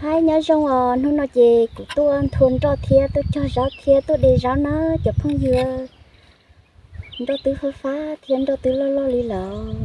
Hais nyob zoo os, hnub no ces kuv tuaj nthua nroj thiab tuaj cog zaub thiab tuaj de zaub na cov phooj ywg. Nroj twb fab fab thiab nroj twb loj loj li lawm.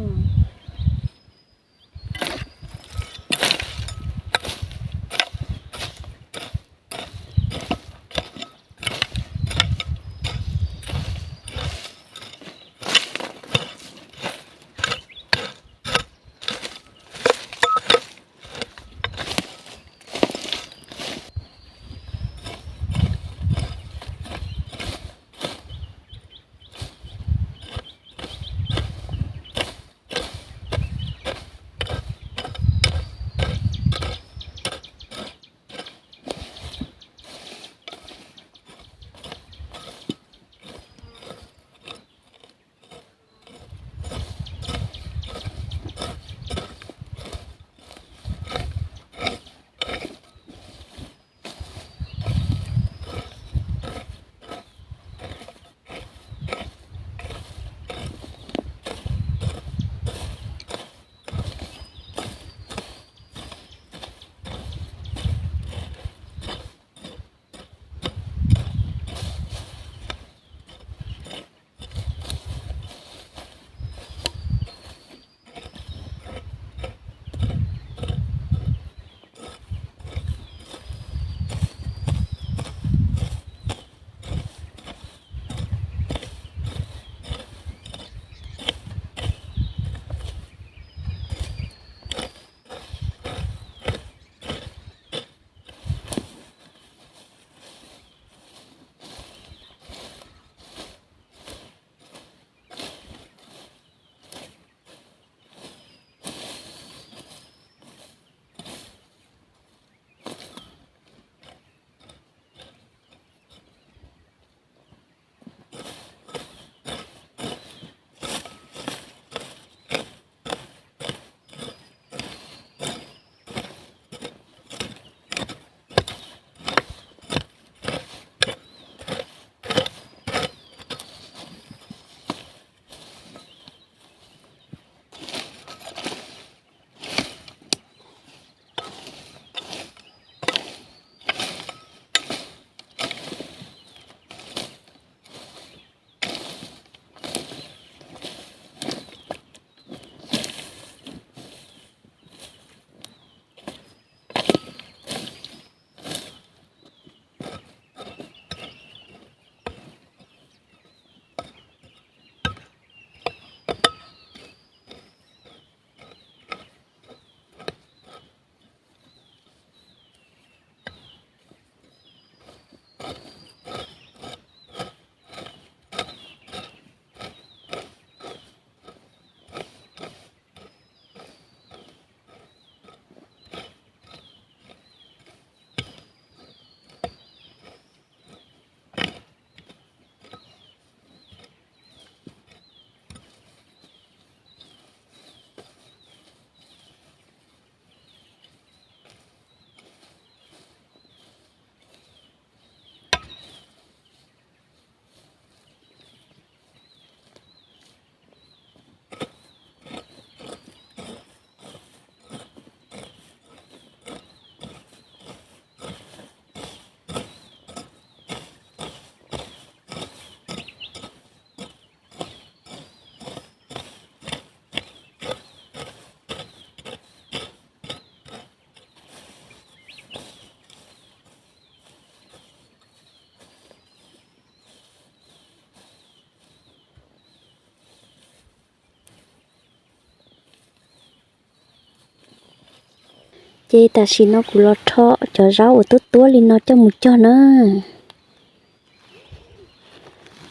Ces tam sim no kuv los rho cov zaub uas tuab tuab li no coj mus cog na.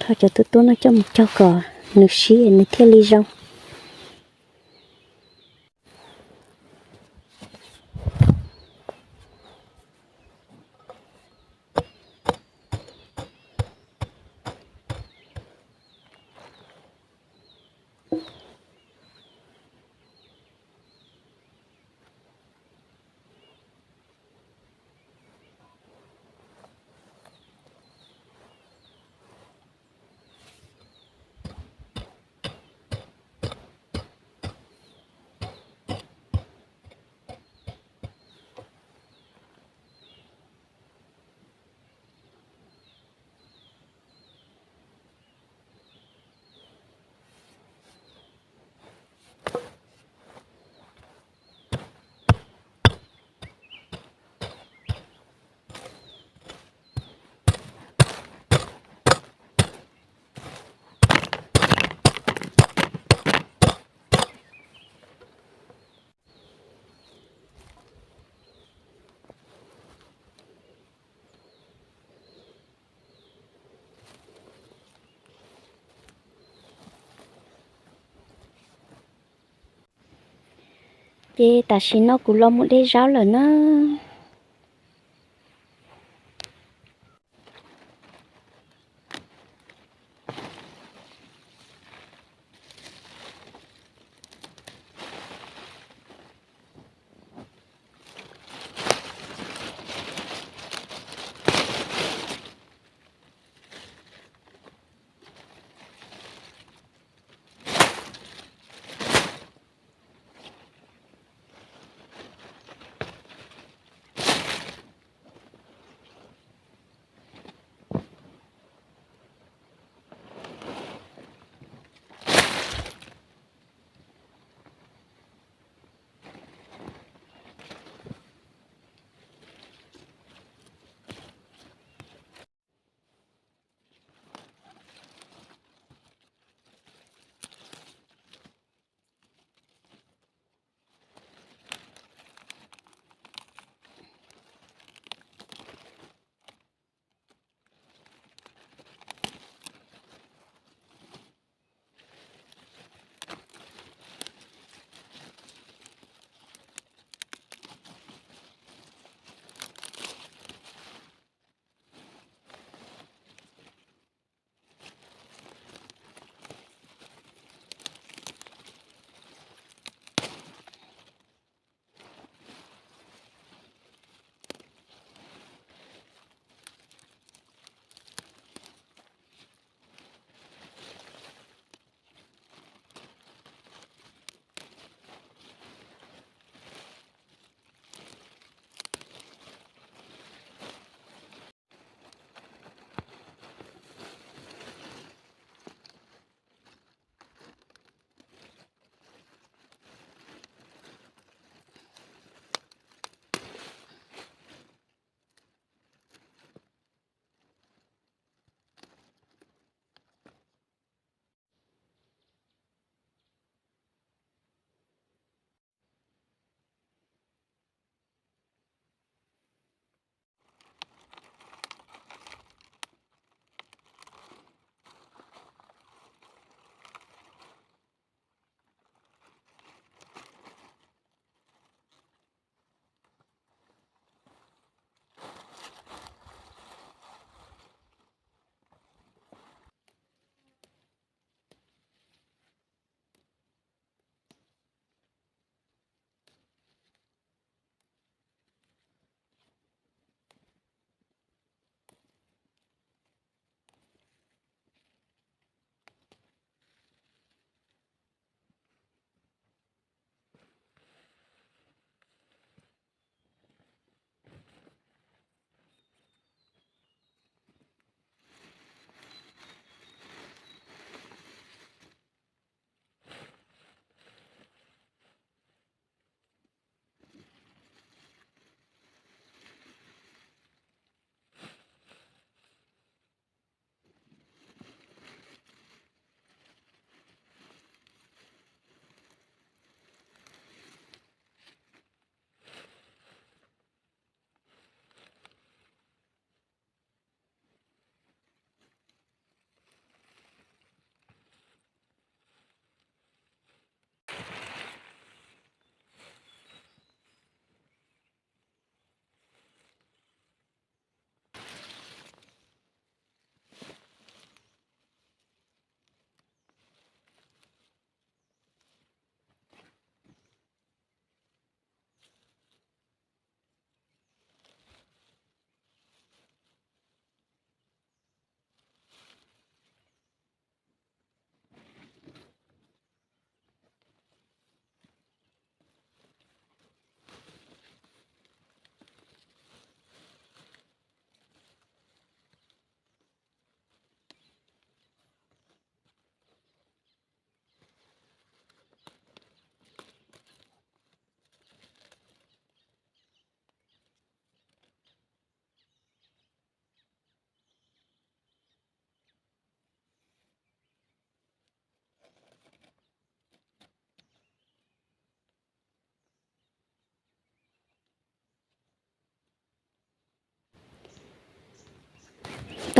Rho cov tuab tuab no coj mus cog kom nws sib nws thiaj li zoo. Ces tam sim no kuv los mus de zaub lawm na.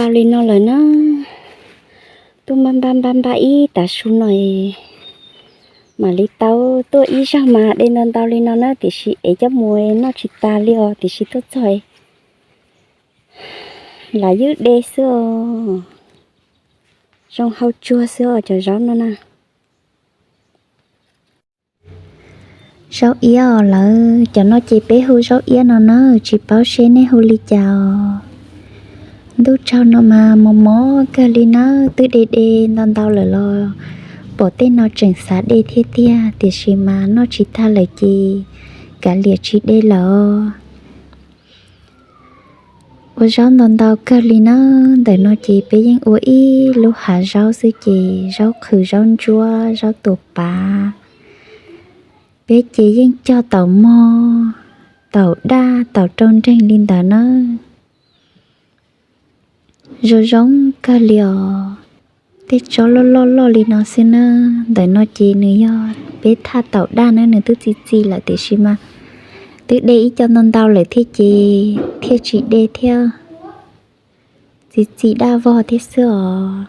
Tau li no lawm na. Tuaj npaj npaj npaj npaj ib tav su no es Mam li tau tuaj ib zaug mas de ntau ntau li no na, tiam sis ev coj mus noj tsis tas li os, tiam sis tuaj txog lam ywj de xwb os. Zoo hau tsuag xwb os cov zaub no na. Zaub iab os lawv, cov no ces peb hu zaub iab no na, tsis paub seb nej hu li cas os. Ntuj tsaug no mas mos mos kawg li nawb, twb de de ntau ntau lawm los pom tej no tseem xav de thiab tiag, tiam sis mas noj tsis tag lawm ces kav liam tsis de lawm os. Ua zaub ntau ntau kawg li nawb, ntawm no ces peb yeej ua ib lub hav zaub xwb ces zaub qhwv, zaub ntsuab, zaub tua pav. Peb ces yeej cog taum mog, taum daj, taum rau nreeg li ntawd nawb. Zoo zoo kawg li os. Tej tsob loj loj loj li no xwb na. Ntawm no ces nws yog peb thaj taum daj na, nws twb txi txiv lawm tiam sis mas twb de ib co ntau ntau lawm thiab ces thiaj tsis de thiab, txi txiv daj vog thiab xwb os.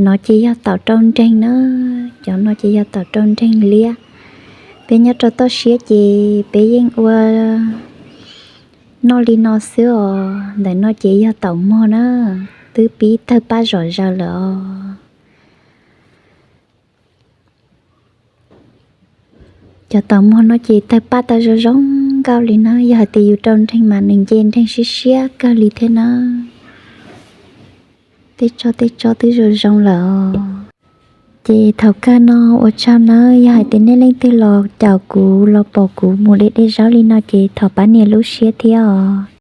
No ces yog taum rau nreeg na, cov no ces yog taum rau nreeg liab. Peb nyob rau toj siab ces peb yeej ua noj li no xwb os. Ntawm no ces yog taum mog na, twb pib tawg paj zom zaws lawm os. Cov taum mog no ces tawg paj tau zoo zoo nkauj li na, yog hais tias yus rau nreeg mas nws nce nreeg siab siab kawg li thiab na. Tej tsob tej tsob twb zoo zoo lawm os. Ces thaum kawg no ua tsaug nawb, yog hais tias nej leej twg los caum kuv los pom kuv mus de de zaub li no ces thov pab nias lub siab thiab os.